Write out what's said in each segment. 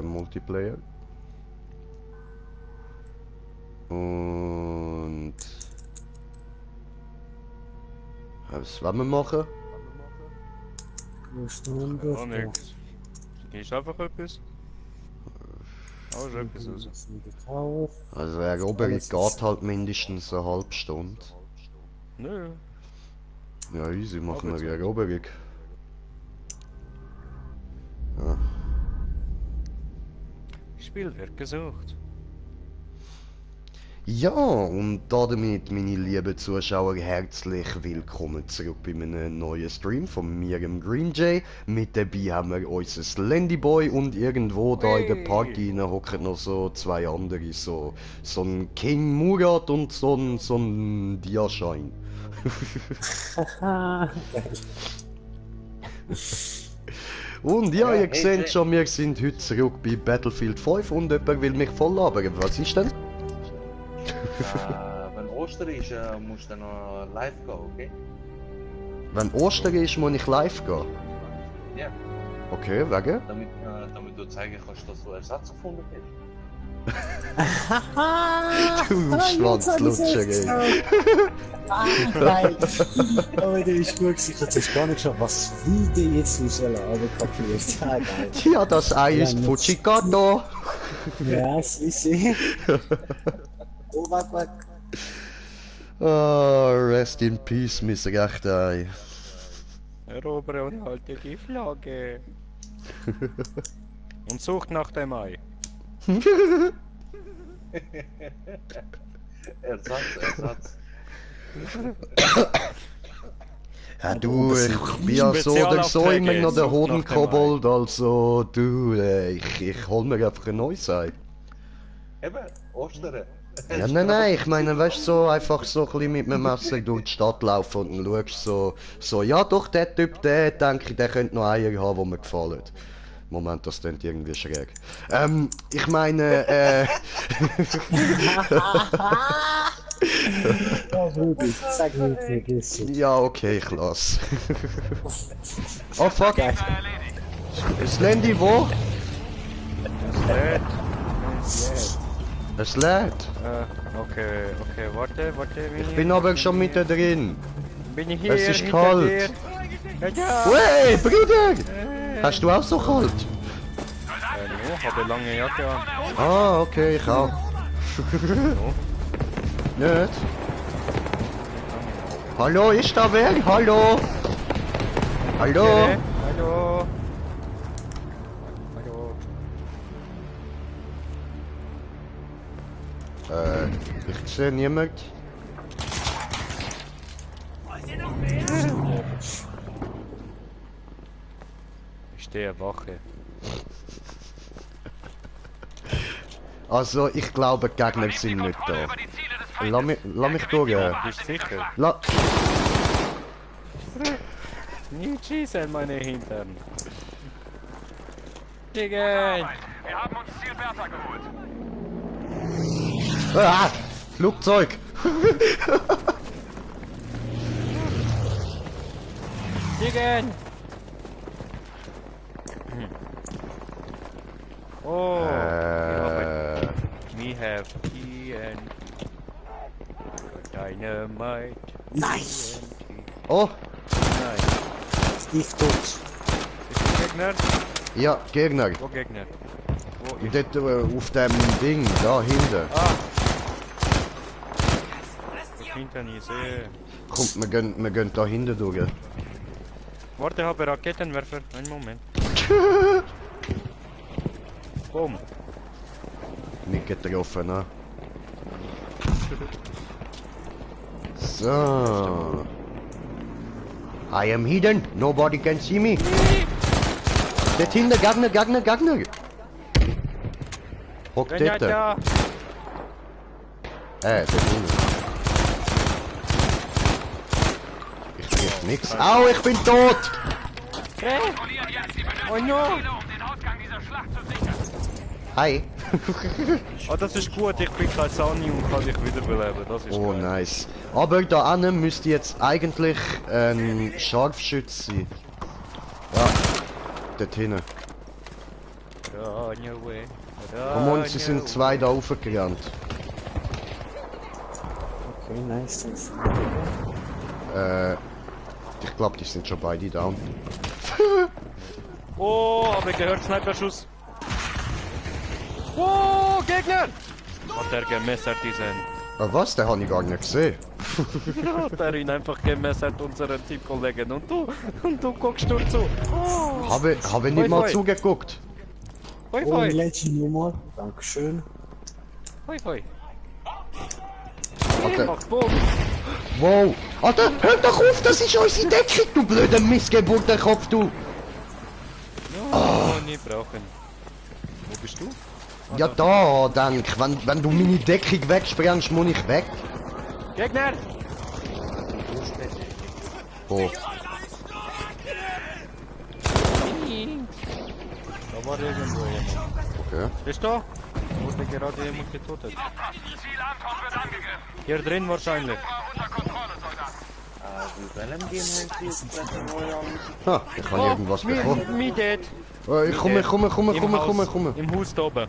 Multiplayer. Und... Was wollen wir machen? Gar nichts. Gehst einfach etwas? Oh, ist etwas raus. Also Eroberung geht halt mindestens eine halbe Stunde. Nö. Ja, easy, machen wir die Eroberung. Ja. Spiel wird gesucht. Ja, und damit, meine lieben Zuschauer, herzlich willkommen zurück bei einem neuen Stream von mir, dem Green Jay. Mit dabei haben wir unser Slendyboy und irgendwo da in der Party hocken noch so zwei andere, so ein King Murat und so ein Diaschein. Und ja, ihr seht schon, wir sind heute zurück bei Battlefield 5 und jemand will mich voll labern. Was ist denn? Wenn Ostern ist, musst du noch live gehen, okay? Wenn Ostern ist, muss ich live gehen? Ja. Okay, wegen? Damit du zeigen kannst, dass du Ersatz gefunden hast. Du Schwanzlutscher, ey. Nein! Oh, der ist gut gewesen. Jetzt hast du gar nicht geschaut, was Video jetzt rauslassen, aber kapiert. Ja, geil. Ja, das Ei ist Fujikato. Ja, sie. Oh, weg. Ah, rest in peace, mein Rechtei. Erobere und halte die Flagge. Und sucht nach dem Ei. Ersatz. Ja, du, ich bin ja so oder so immer noch der Hodenkobold, also du, ich hol mir einfach ein neues Ei. Eben, Ostern. Ja, nein, ich meine, weißt du, so einfach so ein bisschen mit einem Messer durch die Stadt laufen und dann schaust so, ja doch, der Typ, der denke ich, der könnte noch Eier haben, die mir gefallen. Moment, das klingt irgendwie schräg. Ich meine, Ja, Rudi, sag mir nicht, vergiss es. ja, okay, ich lass. Oh fuck! Ist Landy wo? Es lädt. Okay, warte. Ich bin aber schon mittendrin. Bin ich hier? Es ist hinter kalt. dir? Ja! Hey, Bruder! Hast du auch so kalt? Ich habe lange Jacke an. Ah, okay, ich auch. Nicht? Hallo, ist da wer? Hallo? Hallo? Okay. Hallo. Ich sehe niemand. Ich stehe Wache. Also, ich glaube, die Gegner sind nicht da. Lass mich durch. Bist du sicher? Nicht schießen, meine Hintern. Digga! Wir haben uns Ziel Bertha geholt. Ah! Flugzeug! Digga! Oh! We have TNT. Dynamite. Nice! Oh! Nein. Steve tot. Ist der Gegner? Ja, Gegner. Wo Gegner? Wo ist? Dort auf dem Ding, da hinten. Ah! Ich finde ihn nicht sehen. Kommt, wir gehen da hinten durch. Warte, habe Raketenwerfer. Einen Moment. Boom. Nicht getroffen, ne? So. I am hidden. Nobody can see me. Dort hinten, Gegner. Hock dort. Ja. Dort hinten. Ich triff nix. Au, ich bin tot! Hey! Oh no! Um den Ausgang dieser Schlacht zu sichern. Hi. Oh, das ist gut, ich bin kein Sani und kann dich wiederbeleben, das ist Oh, geil. nice. Aber da hinten müsste jetzt eigentlich ein Scharfschütze sein. Ja, dort hinten. Ja, Run away. Komm on, sie sind zwei da raufgerannt. Okay, nice. Ich glaube, die sind schon beide down. Oh, aber ich gehört Sniper-Schuss. Oh, Gegner! Hat er gemessert diesen. Was? Den habe ich gar nicht gesehen. Hat er ihn einfach gemessert, unseren Teamkollegen. Und du guckst nur zu. Oh. Habe ich nicht Hoi, mal hoi. zugeguckt. Hoi, Oh, hoi. Legend nochmal. Dankeschön. Hoi, hoi. Alter. Mach Boom. Wow! Alter, hör doch auf, das ist unsere Deckung, du blöder Missgeburter Kopf, du! Oh, nie brauchen. Wo bist du? Ja da, denk, wenn du meine Deckung wegsprengst, muss ich weg. Gegner! Oh, Da war irgendwo jemand. okay. Bist du? Wurde gerade jemand getötet. Zielanton wird angegriffen. Hier drin wahrscheinlich. Unter Kontrolle, Soldat. Wie Venom gehen halt jetzt Battle Royale. Ha, ich habe irgendwas bekommen. Me dead. Ich komme. Im Haus da oben.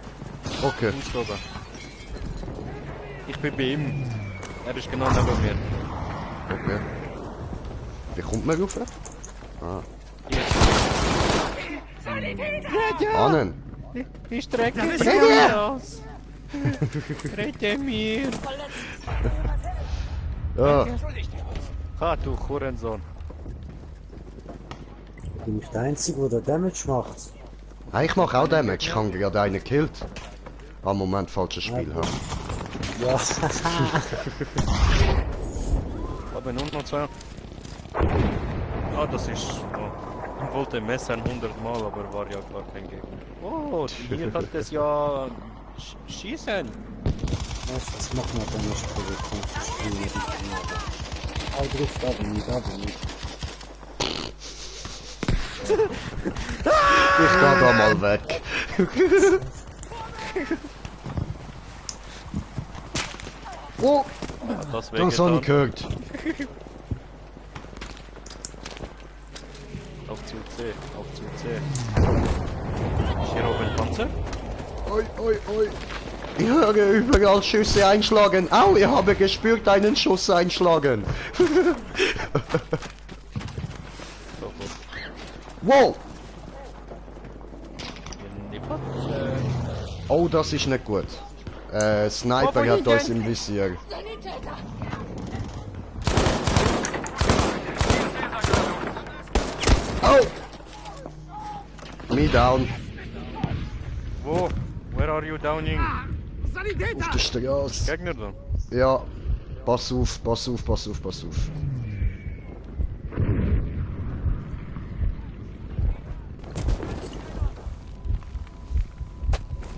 Okay. Im Haus da oben. Ich bin bei ihm. Er ist genau neben mir. Okay. Wie kommt man rauf? Annen. Ich strecke mich aus. Rette mir. Ja, Ha, du Hurensohn. Bin ich der Einzige, der Damage macht? ich mache auch Damage, ich habe gerade einen gekillt. Ah, Moment, falsches Spiel. Ha. Ja, Aber nur noch zwei. Ah, das ist... Oh. Ich wollte messern 100 Mal, aber war ja gar kein Gegner. Oh, hier hat es ja... Schießen. was machen wir denn nicht für die Spiele? Drauf, da bin ich. Ich gehe da mal weg. Oh, Das das habe ich gehört. Auf zu C, auf zu C. Ist hier oben Panzer? Oi. Ich höre überall Schüsse einschlagen. Au, ich habe gespürt einen Schuss einschlagen. So gut. Wow. In die Panzer. Oh, das ist nicht gut. Sniper Oh, hat uns im Visier. Oh! Me down. Wo? Where are you downing? Auf der Straße. Gegner da. Ja. Pass auf.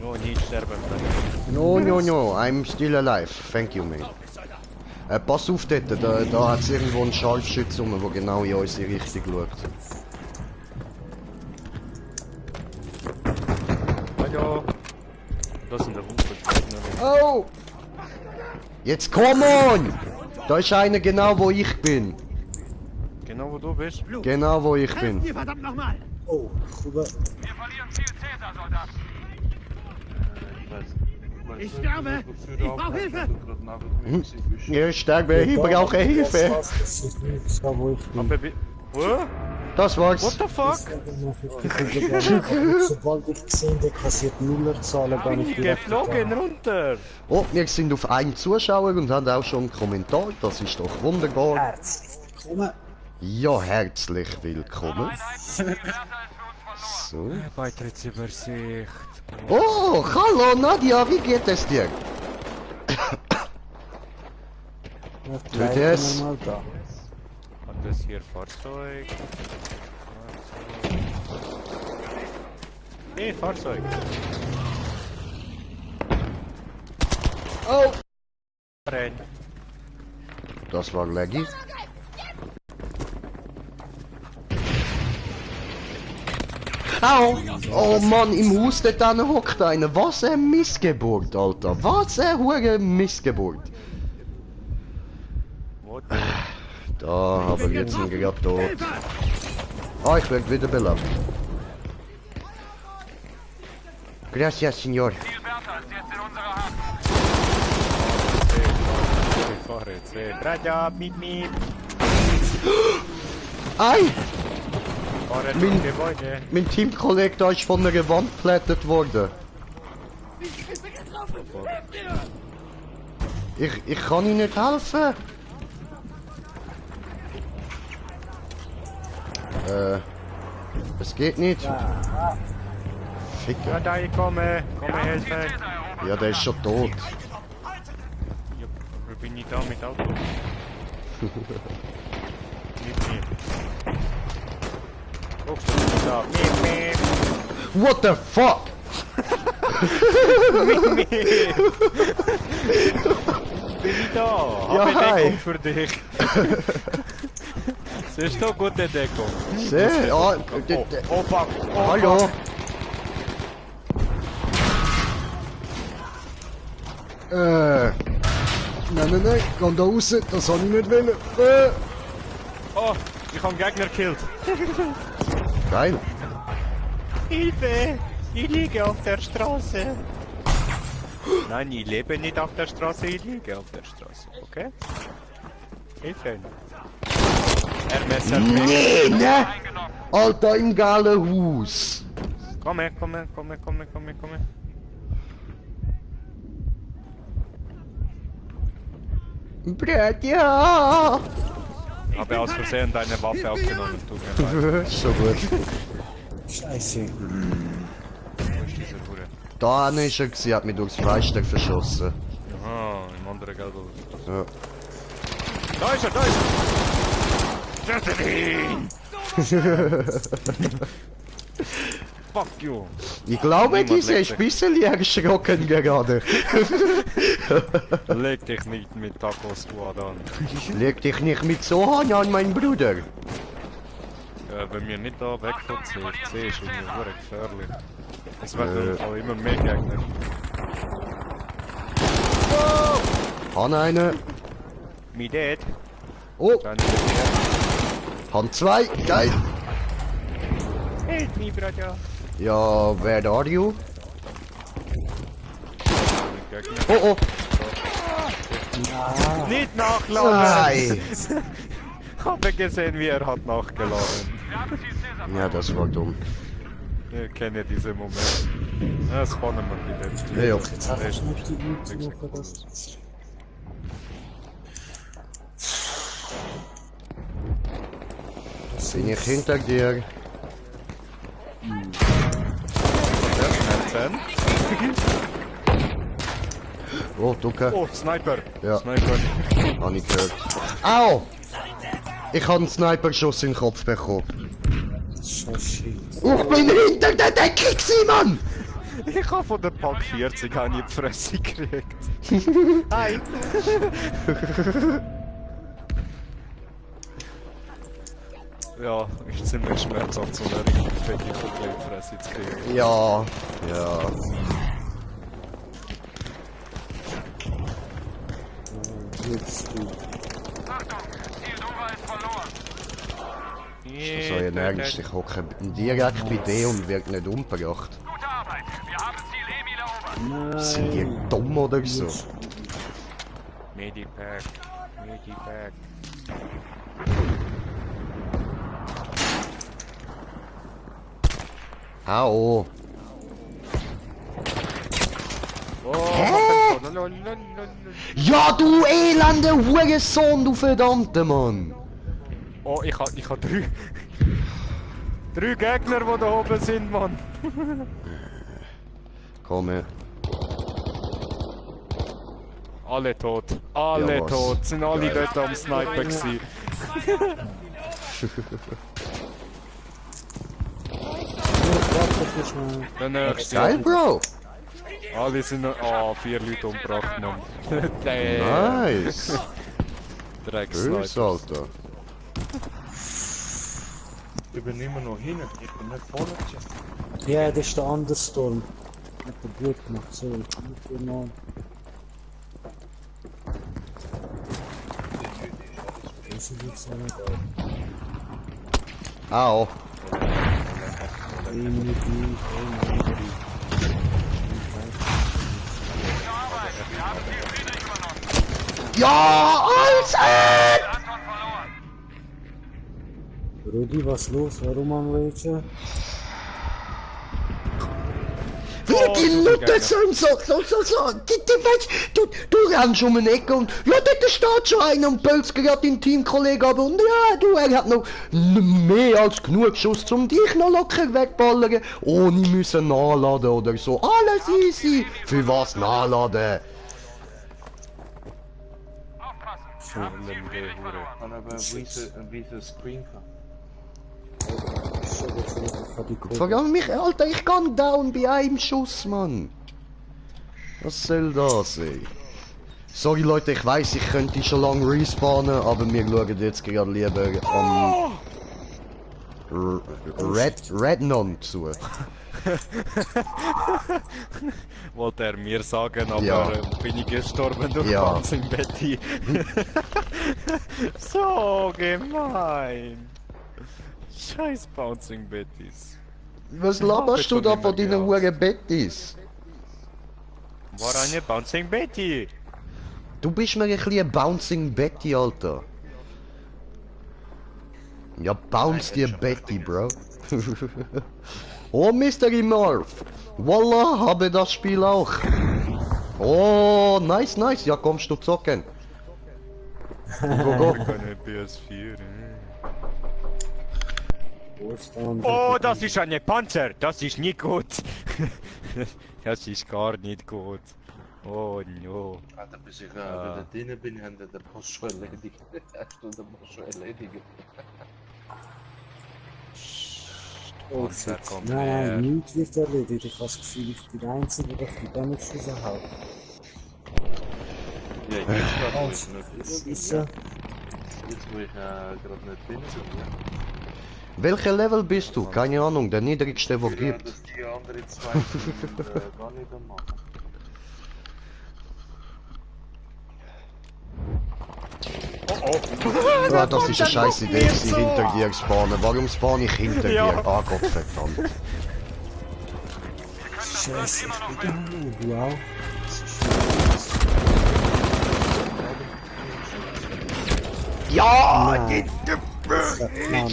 No, nicht sterben. No, I'm still alive. Thank you, mate. Pass auf dort, da hat es irgendwo einen Scharfschütze rum, der genau in unsere Richtung schaut. Hallo. Das sind der Haufen Gegner. Oh! Jetzt komm on! Da ist einer genau wo ich bin. Genau wo du bist. Genau wo ich bin. Oh, rüber. Wir verlieren Ziel Cäsar, Soldat. Ich sterbe! Ich brauche Hilfe! Ich sterbe, ich brauche Hilfe. Das war wo ich bin. Aber wo? Das What war's. the fuck? Sobald ich gesehen habe, kassiert Nullerzahlen gar nicht direkt Geflogen getan. runter. Oh, wir sind auf einen Zuschauer und haben auch schon einen Kommentar. Das ist doch wunderbar. Herzlich willkommen. Ja, herzlich willkommen. So. Beitrittsübersicht. Oh, hallo Nadia, wie geht es dir? Ja, Tut bleiben es. wir mal da. Hat das hier Fahrzeug? Hey, Fahrzeug. Oh! Renn. Das war Leggy. Au! Oh Mann, im Haus dort drinnen hockt einer. Was eine Missgeburt, Alter. Was eine hure Missgeburt. What? Da, aber jetzt sind wir gerade tot. Ah, ich werde wieder belebt. Gracias, Signor. Ziel Bertha ist jetzt in unserer Hand. Ich fahre jetzt. Raja, Miep. Ei! Fahre Min- zum Gebäude. Mein Teamkollege da ist von einer Wand geplättet worden. Ich kann ihm nicht helfen. Es geht nicht. Ficker. Raja, ich komme. Komme helfen. Ziel Cäsar erobert. Ja, der ist schon tot. Ja, aber bin ich da mit Auto? Miep. Guckst du mich da? Miep. What the fuck? Bin ich da? Ja, Habe hi. Deckung für dich. Siehst du, gute Deckung. Sehr, ja, Oh fuck. Oh, hallo. fuck. Nein, komm da raus, das habe ich nicht wollen. Oh, ich habe einen Gegner gekillt. Geil. Hilfe! Ich liege auf der Straße. Nein, ich lebe nicht auf der Straße, ich liege auf der Straße, okay? Hilfe! Er messert mich. Nee, ne? Eingenommen. Alter, im Gallenhaus. Komm her. Brett, ja. Habe aus Versehen deine Waffe aufgenommen, tut mir leid. So gut. Scheiße. Wo ist diese Hure? Da hinten ist er, sie hat mich durchs Fenster verschossen. Aha, im anderen Geld. Ja. Da ist er! Töte ihn! Fuck you! Ich glaube, Niemand diese legt ist ein bisschen erschrocken gerade. Leg dich nicht mit Taco Squad an. Leg dich nicht mit so an, mein Bruder. Wenn wir nicht da weg von CFC ist irgendwie sehr gefährlich. Es werden auch immer mehr Gegner. Han eine. Me dead. Oh, Dann ist er. Han zwei. Geil. Help me, Braja. Ja, where are you? Gegner. Oh, oh. Nicht nachladen! Nein. Ich habe gesehen, wie er hat nachgeladen. Wir haben Ziel Cäsar. Ja, das war dumm. Ich kenne diese Momente. Ja, spawnen wir wieder. Ja, ja. Jetzt einfach schnell die Loot suchen, das. Bin ich hinter dir? Schnell 10. Oh, Ducke. Oh, Sniper! Ja. Sniper. Hab ich gehört. Au! Ich habe einen Sniper-Schuss in den Kopf bekommen. Scheiße. Ich bin hinter der Decke gewesen, Mann! Ich habe von der Pack 40 eine in die Fresse gekriegt. Hi! Ja, ist ziemlich schmerzhaft, so eine richtige fette Kugel in die Fresse zu kriegen. Ja, ja. Jetzt du. Achtung, Ziel Dora ist verloren. So energisch, ich hocke direkt bei dir und wird nicht umgebracht. Gute Arbeit. Wir haben Ziel Emil erobert. Sind die dumm oder so? Medipack. Medipack. Au! Oh, Ja, du elende Hurensohn, du verdammte Mann! oh, ich hab drei. Drei Gegner, die da oben sind, Mann. Komm her. Alle tot. Alle Ja, was? tot. Sind alle Geil. dort am Sniper gewesen. Der nächste. Geil, Bro! Alle sind noch... Ah, 4 Leute umgebracht, Mann. Nice! Drecksniper. Böse, Alter. Ich bin immer noch hin, ich bin nicht vorne. Ja, das ist der Understorm. Hat der Blut gemacht, so. Nicht genau. Das ist jetzt auch nicht Au! haben Ziel Friedrich übernommen. Ja, Alter! Anton verloren. Rudi, was los? Warum am Ragen? Wie die Nutte so, du rennst um eine Ecke und ja, dort steht schon einer und pölzt gerade deinen Teamkollegen ab und ja, du, er hat noch mehr als genug Schuss, um dich noch locker wegballern, ohne müssen nachladen oder so. Alles easy. Für was nachladen? Aufpassen, wir haben Ziel Friedrich verloren. Maar hebben wie ze screen kan. Vor allem mich, Alter, ich kann down bei einem Schuss, Mann. Was soll das, ey? Sorry Leute, ich weiß, ich könnte schon lange respawnen, aber wir schauen jetzt gerade lieber am Rednon zu. Wollte er mir sagen, aber Ja. bin ich gestorben durch Ja. Bouncing Betty. So gemein. Scheiß Bouncing Bettys. Was laberst du schon da immer von deinen gehasst. Huren Bettis? War eine Bouncing Betty. Du bist mir ein bisschen Bouncing Betty, Alter. Ja, bounce dir Betty, Bro. Oh, Mystery Morph. Wallah, habe das Spiel auch. Oh, nice, nice. Ja, kommst du zocken. Go, go. Keine PS4. Wohlstand. Oh, das ist eine Panzer. Das ist nicht gut. Das ist gar nicht gut. Oh no. Alter, bis ich wieder drinnen bin, haben der Boss schon erledigt. Hast du den Boss schon erledigt? Oh, Panzer shit. kommt Nein, her. nein, nichts wird erledigt. Ich habe das Gefühl, ich bin der Einzige, der viel damit geschossen hat. Ja, jetzt gerade wo ich nicht Schiessen. drinnen bin. Jetzt wo ich gerade nicht drinnen bin, ja. Welcher Level bist du? Keine Ahnung, der niedrigste, wo Ja, gibt. dass die anderen zwei sind, gar nicht am machen. Ja, das ist eine scheiß Idee, sie hinter dir spawnen. Warum spawn ich hinter Ja. dir? Ah Gott verdammt. Scheiße, ich bin da. Wow. Ja, Nein. Nein,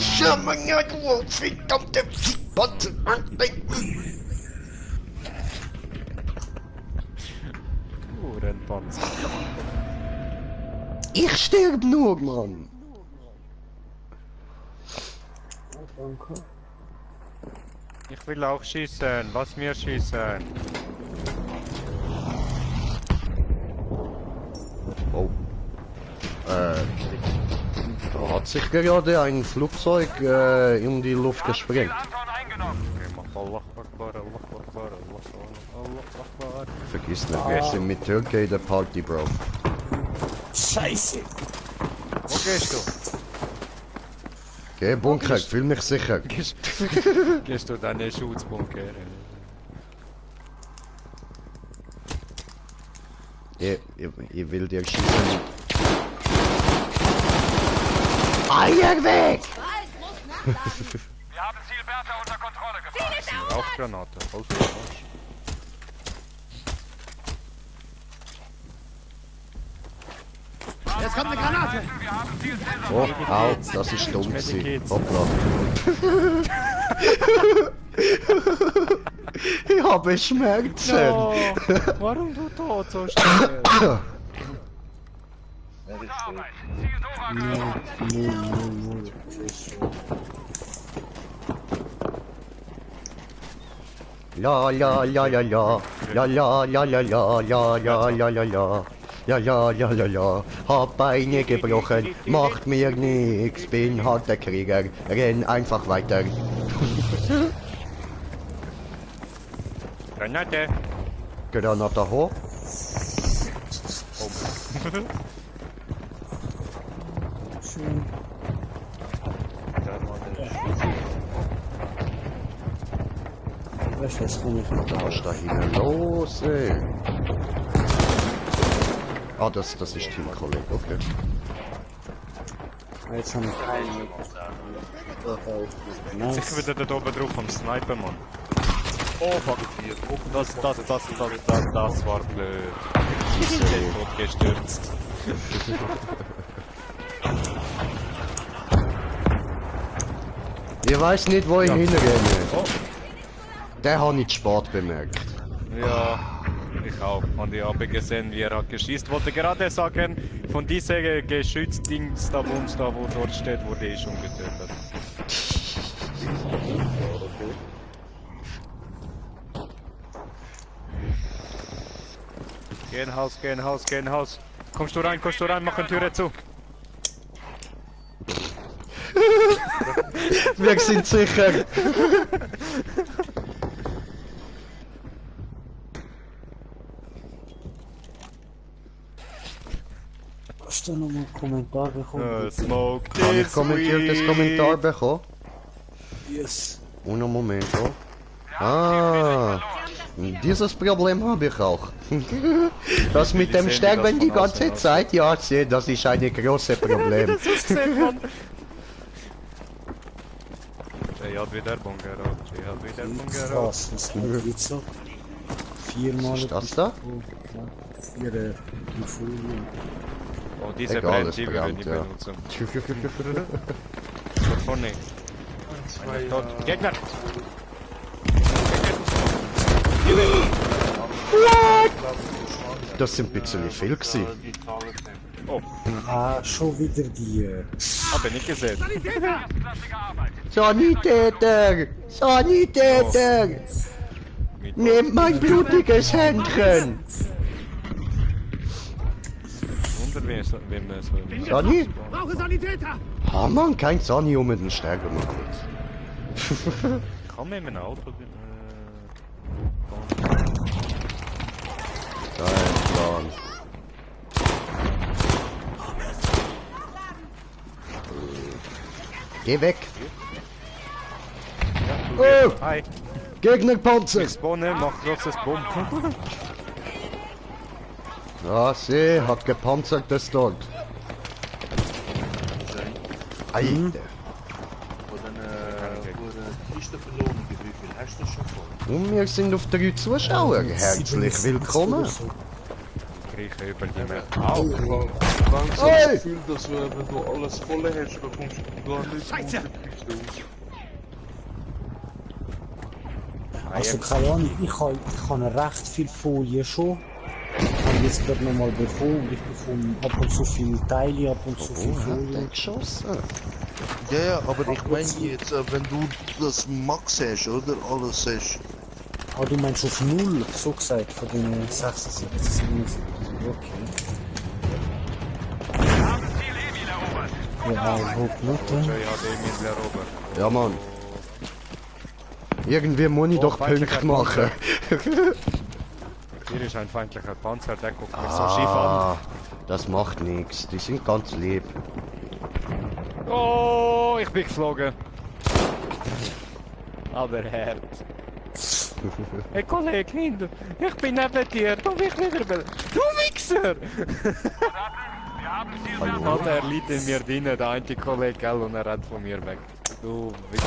verdammte Uhrenpanzer. Ich sterb nur, Mann. Danke. Ich will auch schießen. Lass mir schießen. Oh. Da hat sich gerade ein Flugzeug in die Luft gesprengt. Anton eingenommen. Okay, mach Allah Akbar, Allah Akbar, Allah Akbar. Vergiss nicht, wir sind mit Türkei in der Party, Bro. Scheiße. Wo gehst du? Geh, Bunker, fühl mich sicher. Gehst du deine Schutzbunker? Ich will dir schießen. Eier weg! Wir haben Ziel Bertha unter Kontrolle gebracht. Rauchgranate, voll für den Arsch. Jetzt kommt eine Granate. Wir haben Ziel Cäsar. Oh, au, das ist dumm gewesen. Hoppla. Ich habe Schmerzen. No, warum du tot so schnell? Ja, das Gute ist Arbeit. Ziel Dora getroffen. Ja, ja, ja, ja, ja. Ja, ja, ja, ja, ja, ja, ja, ja, ja, ja. Ja, ja, ja, ja, ja. Hab Beine gebrochen, macht mir nix. Bin harter Krieger, renn einfach weiter. Granate! Granate hoch. Schön. Weißt du, was kann ich noch Was ist da hinten los, ey? Ah, das ist Teamkollege, okay. Jetzt habe ich Ich nice. wieder da oben drauf am Sniper, Mann. Oh fuck. Das war blöd. Tot gestürzt. Ich weiß nicht, wo ich Ja. hinrenne. Oh. Den habe ich zu spät bemerkt. Ja, ich auch. Und ich habe gesehen, wie er hat geschießt. Wollte gerade sagen, von diesem Geschützdings da, wo dort steht, wurde ich schon getötet. Geh in Haus, geh in Haus, geh in Haus. Kommst du rein, mach die Türe zu. Wir sind sicher. Hast du noch mal einen Kommentar bekommen? Smoke Habe ich this kommentiertes weed. Kommentar bekommen? Yes. Uno momento. Ah, dieses Problem habe ich auch. Das mit dem sehen Sterben das die von ganze außen Zeit, ja, sehe, das ist ein großes Problem. Das sieht man. Jay hat wieder Bunker. Jay hat wieder Bunker. Was? Was macht jetzt so? Viermal. Was ist das da? Vier Folien. Oh, diese Egal, brennt, es die würde ich brennt, ja. benutzen. Dort vorne. Dort. Gegner! Das sind ein bisschen viel gewesen. Oh, Ah, schon wieder die. hab ich nicht gesehen. Sanitäter! Sanitäter! Mit Nehmt mein blutiges Händchen! Wunder, wem es so. Sani? Brauche Sanitäter! Ah man, kein Sani um den Sterben mal kurz. Kann man in ein Auto. Kein Plan. Geh weg! Oh! Hi! Gegnerpanzer! Ich spawne, mach großes Bomb. Ja, sie hat gepanzertes dort. Alter! Von der Kiste verloren, wie viel hast du schon vor? Und wir sind auf 3 Zuschauer. Herzlich willkommen! Krieche über die Map. Ich habe langsam Hey! das Gefühl, dass wenn du alles voll hast, dann kommst du gar nicht Scheiße! aus der Kiste raus. Also keine Ahnung, ich habe recht viel Folie schon. Ich habe jetzt gerade nochmal bekommen. Ich bekomme ab und zu viele Teile, ab und zu viel Oh, hat der Folie. geschossen? Ja, ja, aber ich meine jetzt, wenn du das Max hast, oder? Alles hast. Ah, du meinst auf 0, so gesagt, von den 76, 77. Okay. Wir haben Ziel Emil erobert. Ja, ich hoffe nicht. Jay hat Emil erobert. Ja, Mann. Irgendwie muss ich Oh, doch feindlicher Punkte machen. Hier ist ein feindlicher Panzer, der guckt mich so schief an. Ah, das macht nichts. Die sind ganz lieb. Oh, ich bin geflogen. Aber Herz. Hey Kollege, hinter. Ich bin neben dir. Du mich wieder Du Wichser! Wir haben Ziel Bertha. Alter, er liegt in mir drin, der eine Kollege, gell, und er rennt von mir weg. Du Wichser.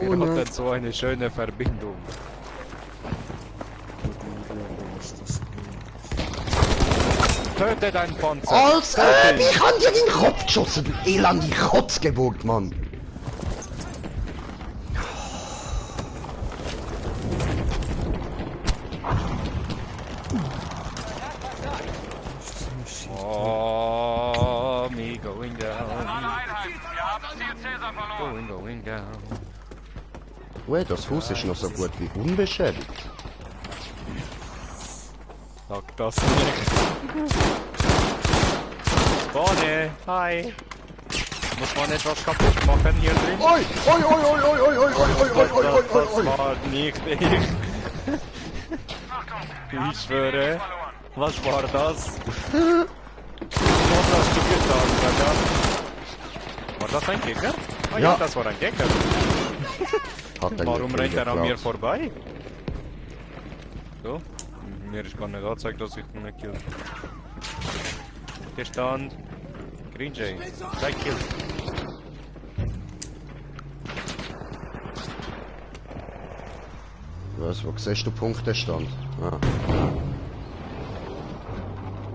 Wir hatten so eine schöne Verbindung. Töte deinen Panzer! Als Töte ihn. ich hab dir den Kopf geschossen, du elende Kotzgeburt, Mann. Oh, me going down. Einheit. Wir haben Ziel Cäsar verloren. Going down. Wait, das Haus ist noch so gut wie unbeschädigt. Sag das nicht. Bonne, hi. Muss man etwas kaputt machen hier drin? Oi, oi, oi, oi, oi, oi, oi, oi, oi, oi, oi, Das oi. war nicht ich. Achtung! Ich schwöre. Verloren. Was war das? Was hast du getan, Raja? War das ein Gegner? Ah ja, Ja. das war ein Gegner. Hat er Warum nicht rennt er an mir geglaubt. vorbei? So? Mir ist gar nicht angezeigt, dass ich ihn nicht kill. Gestand. Green Jay. 2 Kills. Was, wo siehst du Punktestand?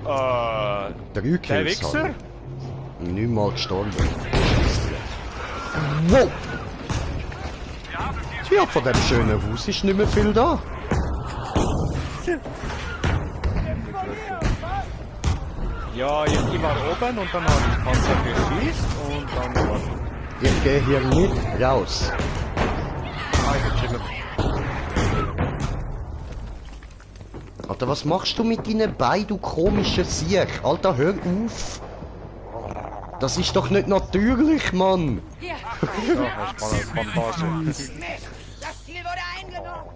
Ah. 3 Der Kills Wichser? habe ich. 9 Mal gestorben. Wow! Ja, von dem schönen Haus ist nicht mehr viel da. Ja, ich war oben und dann habe ich Panzer geschießt und dann war Ich gehe hier nicht raus. Alter, was machst du mit deinen Beinen, du komischer Sieg? Alter, hör auf! Das ist doch nicht natürlich, Mann! Hier, ja, hast mal eine Bandage. das Ziel wurde eingenommen.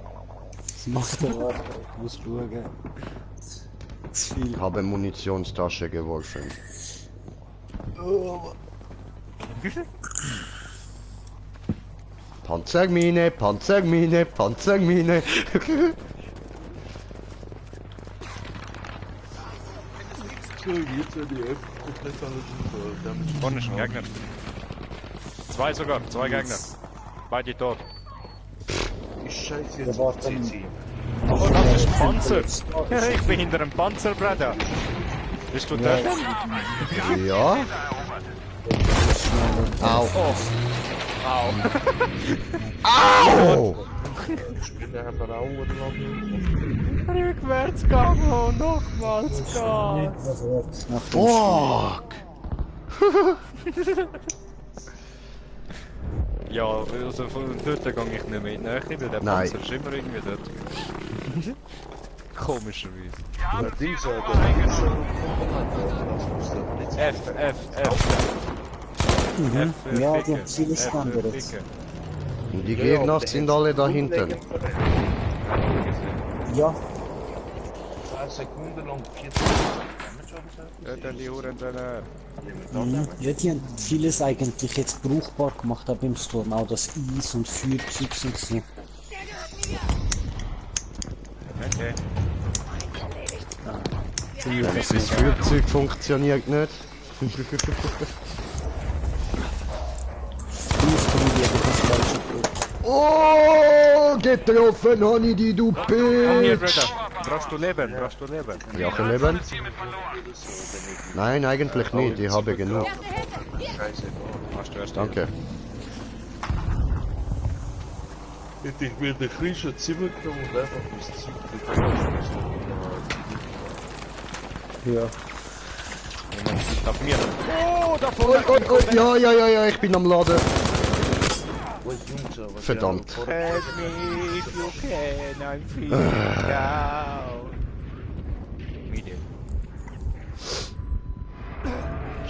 Was macht der Warte? Ich muss schauen. Zu viel. Ich habe Munitionstasche geworfen. Panzermine, Panzermine, Panzermine. So, jetzt sind die F komplett alles Vorne ist ein Gegner. 2 sogar, 2 Gegner. Beide tot. Ich scheiße Der jetzt war auf dann- CC. Oh, das ist Panzer! Ich bin hinter einem Panzer, Bruder. Bist du dort? Ja. Au. Au. Au! Ich bin der Herr Brauer lang. Rückwärts gegangen und nochmals gegangen. Was wird nach dem Fuck! Ja, also von dort gehe ich nicht mehr in die Nähe, weil der Nein. Panzer ist immer irgendwie dort. Komischerweise. Ja, dieser, der Wichser. F, F, F. Mhm. F, Ja, Ficken. die Ziel ist F, andere. Ficken. Und die Gegner sind alle da hinten. Ja, 2 Sekunden lang 40 Ja, der Hurendenner. ja, die haben vieles eigentlich jetzt brauchbar gemacht, auch beim Sturm. Auch das Eis und Feuerzeug sind so. Okay. Das Flugzeug funktioniert nicht. Oh, getroffen, Honey, die du Komm hier, Bitch! Bruder. Brauchst du Leben? Brauchst du Leben? Ja, ein Leben? Nein, eigentlich nicht, ich habe genug. Scheiße. Hast du erst Danke. Hätte ich mir den Krischer Zimmer genommen und einfach das Ziel gekommen. Ja. Auf mir. Oh, da vorne. Ja, ich bin am Laden. Verdammt. Help me if you can, I'm feeling down. Medium.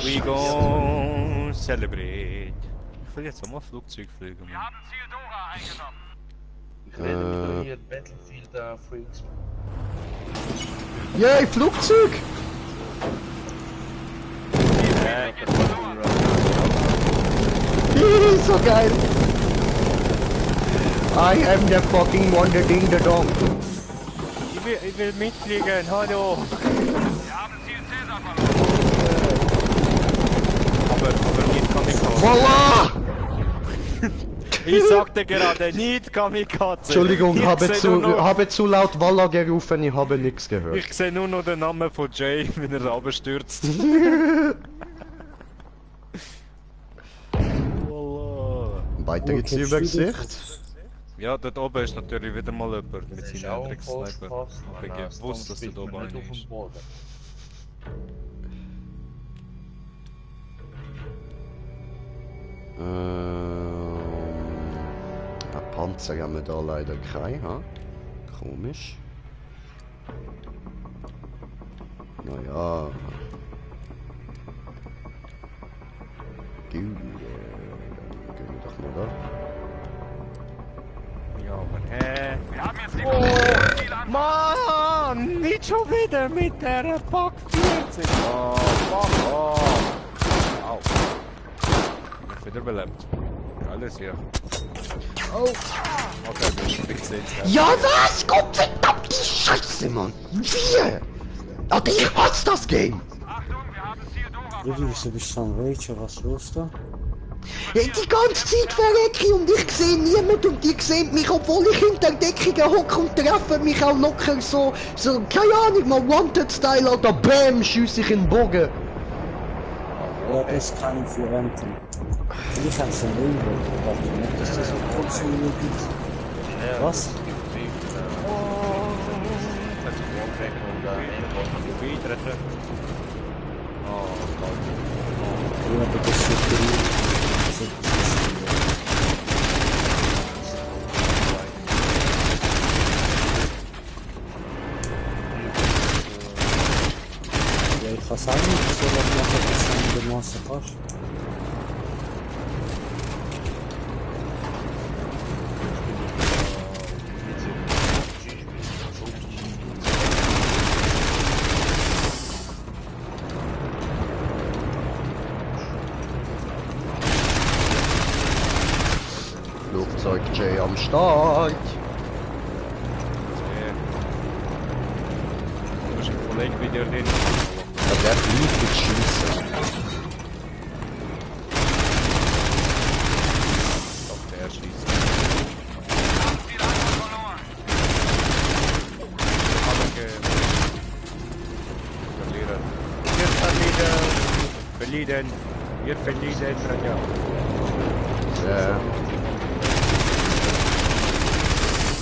We gon' celebrate. Ich will jetzt auch mal Flugzeug fliegen. Wir haben Ziel Dora eingenommen. Ich rede hier Battlefield Freaks. Yay, Flugzeug! So geil! I am the fucking Wonder Ding the Dong. Ich will mitfliegen, hallo. Wir haben Ziel Cäsar verloren. Aber nicht Kamikaze. Voila! Ich sagte gerade nicht Kamikaze. Entschuldigung, Ich sehe nur noch- habe zu laut Walla gerufen, ich habe nichts gehört. Ich sehe nur noch den Namen von Jay, wenn er runterstürzt. Voila. Weitere Okay, Zielübersicht. Ja, dort oben ist natürlich wieder mal jemand mit Das ist seinen auch ein Hendrix-Sniper. Postpass. Ich bin gewusst, dass dort oben einer ist. Ein Panzer haben wir da leider keinen, ha? Komisch. Naja. Gut, dann gehen wir doch mal da. Ja, aber hä? Wir haben jetzt die Ziel an. Mann, nicht schon wieder mit der Pack 40. Oh, fuck off. Au. Ich bin wieder belebt. Alles hier. Oh! Okay, du bist gesehen. Ja, was? Gottverdammt, die Scheiße, Mann! Wie? Alter, ich hasse das Game! Achtung, wir haben Ziel Dora Wie, wieso bist du am Rage? Was ist los da? Ja, die ganze Zeit verrecke ich und ich sehe niemanden und die sehen mich, obwohl ich hinter Deckungen hocke und treffen mich auch locker so, keine Ahnung, mal Wanted-Style oder BAM, schiesse ich in den Bogen. Ja, das kann ich für Ernten. Ich hab's schon irgendwo gedacht, nicht, dass das so kurz wie mir gibt. Was? Ja, aber das ist ja, ich kann sagen, dass wir das machen, dass du in der Masse kannst. Flugzeug J am Start. Du bist ein Kollege bei dir drin. Ja, der fliegt mit Schiessen. Doch, der schießt. Ziel einfach verloren. Verlieren. Wir verlieren. Wir verlieren, Raja. Ja.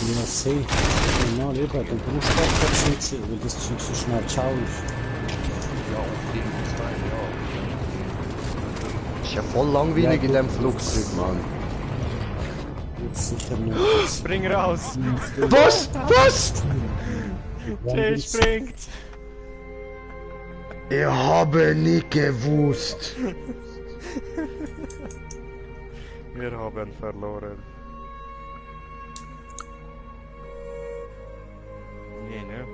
Ja, sehe. Genau, lieber, dann brauchst du auch kein Schütze, weil das Zeug so schnell ciao ist. Ist ja voll langweilig in dem Flugzeug, Mann. Jetzt sicher nicht. Spring raus! Was? Was? Jay springt! Ich habe nicht gewusst. Wir haben verloren. Nee, ne?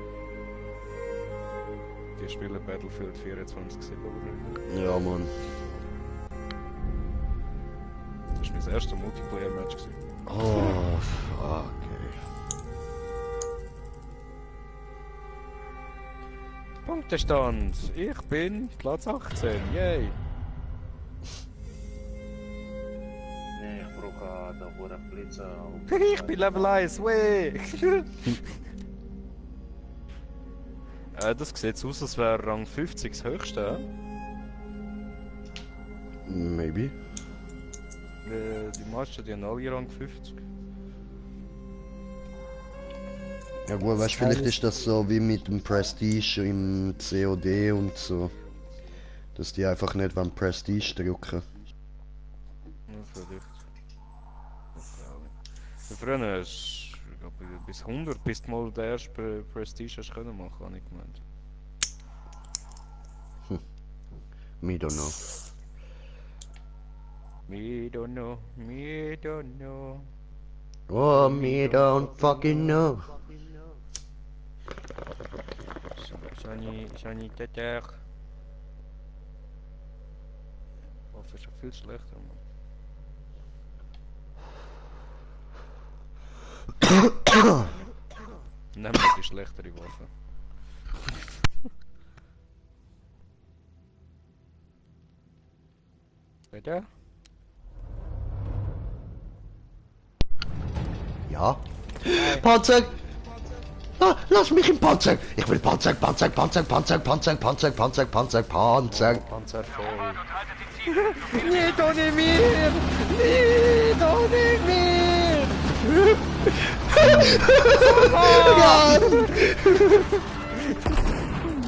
Die spielen Battlefield 24/7, oder? Ja, Mann. Das war mein erstes Multiplayer-Match. Oh, fuck, Punktestand! Ich bin Platz 18, yay! Nee, ich brauche da wo der Blitzer. Ich bin Level 1, weh! Das sieht so aus, als wäre Rang 50 das höchste. Maybe. Die meisten die haben alle Rang 50. Ja gut, weißt du, vielleicht ist das so wie mit dem Prestige im COD und so. Dass die einfach nicht beim Prestige drücken. Ja, vielleicht. Früher ist, ich glaube, bis 100 bis du mal den ersten Prestige hast können machen, habe ich gemeint. Me don't know. Me don't know, me don't know. Oh, me don't fucking know. Shani Teter. Oh, das ist ja viel schlechter, Mann. Nimm mal die schlechtere Waffe. Bitte? Ja? Panzer! Ah, lass mich im Panzer! Ich will Panzer, Panzer, Panzer, Panzer, Panzer, Panzer, Panzer, Panzer, Panzer! Panzer voll. Und haltet die Ziele. Nicht ohne mir! Nicht ohne mir!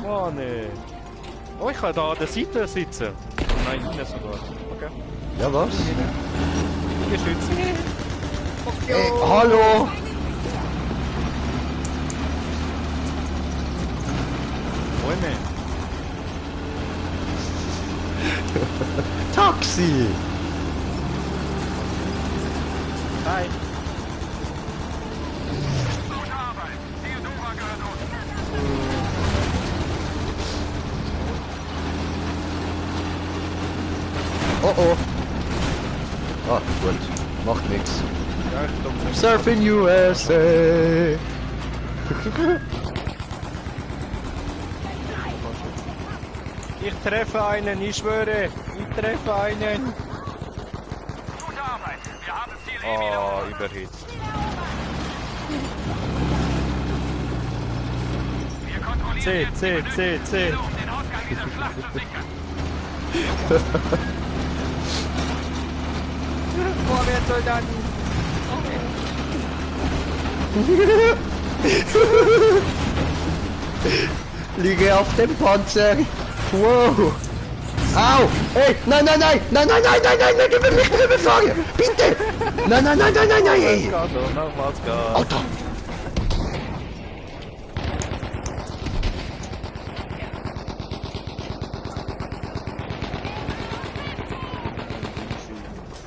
Mann, ey. Oh, ich kann da an der Seite sitzen. Nein, innen sogar. Okay. Ja, was? Geschützt. Ey, hallo! Bäume. Taxi! Hi. Gute Arbeit. Theodora gehört uns. Oh oh! Ah, gut. Macht nix. Ja, ich glaube nicht. Surfing USA! Ich treffe einen, ich schwöre. Ich treffe einen. Oh, überhitzt. Wir kontrollieren C. um den Ausgang dieser Schlacht zu sichern. Vorwärts, Soldaten! Liege auf dem Panzer. Wow. Au! Ey! Nein, nein, nein! Nein, nein, nein, nein, nein, nein! Du willst mich nicht befahren! Bitte! Nein, nein, nein, nein, nein, nein! Ey! Nochmals Gas. Alter!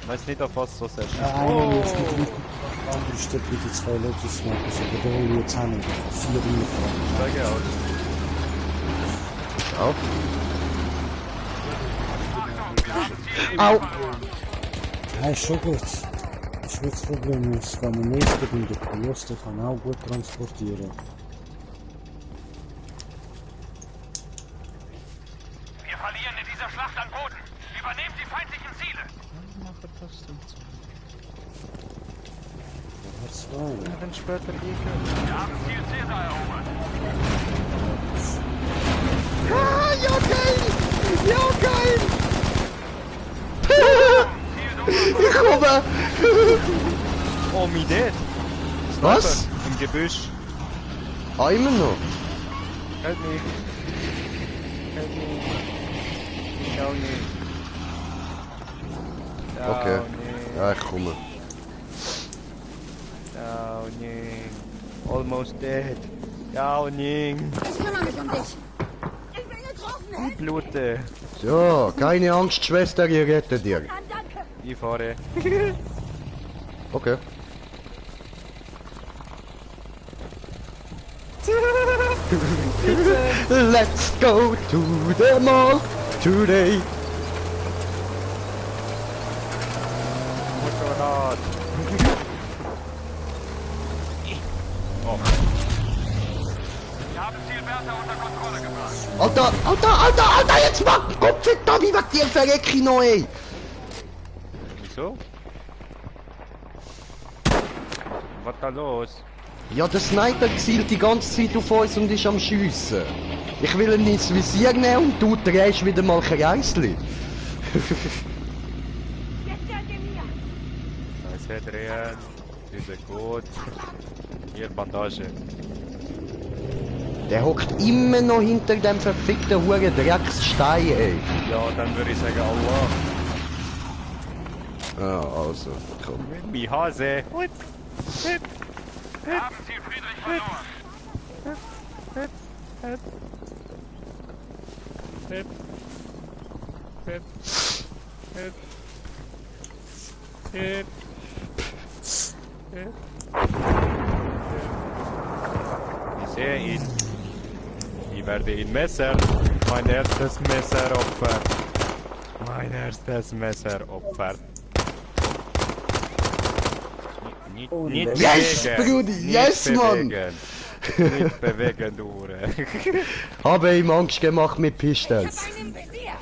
Ich weiß nicht, auf was so sehr Einer jetzt nicht richtig andere steht mit den 2 Lotus Snipers, aber da hol ich jetzt auch nicht 4 reingefahren. Steige aus. Au! Au! Ja, ist schon gut. Ist nicht das Problem, es kann man nicht mit der Koloss, der kann auch gut transportieren. Wir verlieren in dieser Schlacht an Boden. Übernehmt die feindlichen Ziele. Dann später Gegner. Wir haben Ziel Caesar erobert. Ah, ja geil! Ja geil! Ich komme! Oh, mi dead. Was? Im Gebüsch. Ah, immer noch? Help me. Help me. Schau nicht. Okay. Downing. Ja, ich komme. Downing. Almost dead. Downing. Ich kümmere mich um dich. Ich bin getroffen. Blute. So, keine Angst, Schwester, ich rette dir. Ah, danke. Ich fahre. Okay. Let's go to the mall today. Motorrad. Oh. Wir haben Ziel Bertha unter Kontrolle gebracht. Alter, Alter, Alter, Alter, jetzt mach Kopf da, wie weit dir verreck ich noch, ey. Wieso? Was da los? Ja, der Sniper zielt die ganze Zeit auf uns und ist am Schiessen. Ich will ihn ins Visier nehmen und du drehst wieder mal Kreisli. Jetzt gehört ihr mir. Scheiße drehen. Diese gut. Hier Bandage. Der hockt immer noch hinter dem verfickten Huren Drecksstein, ey. Ja, dann würde ich sagen Allah. Ja, also, komm. Wie Hase. Und. Wir haben Ziel Friedrich verloren. Ich sehe ihn. Ich werde ihn messern. Mein erstes Messeropfer. Mein erstes Messeropfer. Nicht Yes, bewegen. Brudi, Nicht yes, Mann. bewegen. Nicht bewegen, du Hure. Habe ihm Angst gemacht mit Ich Pistols. hab einen im Visier.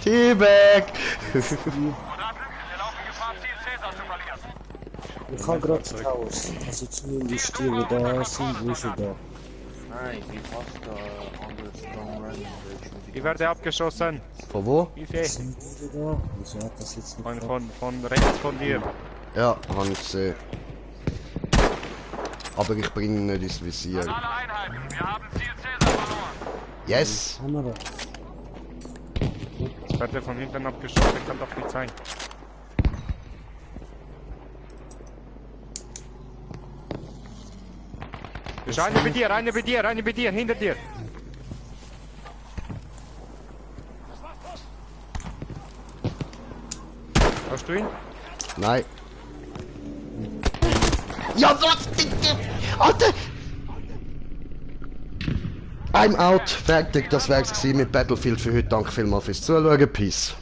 T-Bag! Soldaten, wir laufen Gefahr, Ziel Caesar zu verlieren. Ich habe gerade die Towers, also zumindest die, die da sind, die schon da. Nein, die fast on the strong running bridge. Ich werde abgeschossen. Von wo? Wie viel? Sind die da? Wieso hat das jetzt nicht Von rechts von dir. Ja, habe ich gesehen. Aber ich bringe ihn nicht ins Visier. Alle Einheiten, wir haben Ziel Caesar verloren. Yes! Haben wir da? Jetzt wird er von hinten abgeschossen, kann doch nicht sein. Ist eine bei dir, eine bei dir, eine bei dir, hinter dir. Hast du ihn? Nein. Ja, was bitte? Alter! I'm out. Fertig. Das wär's gewesen mit Battlefield für heute. Danke vielmals fürs Zuschauen. Peace.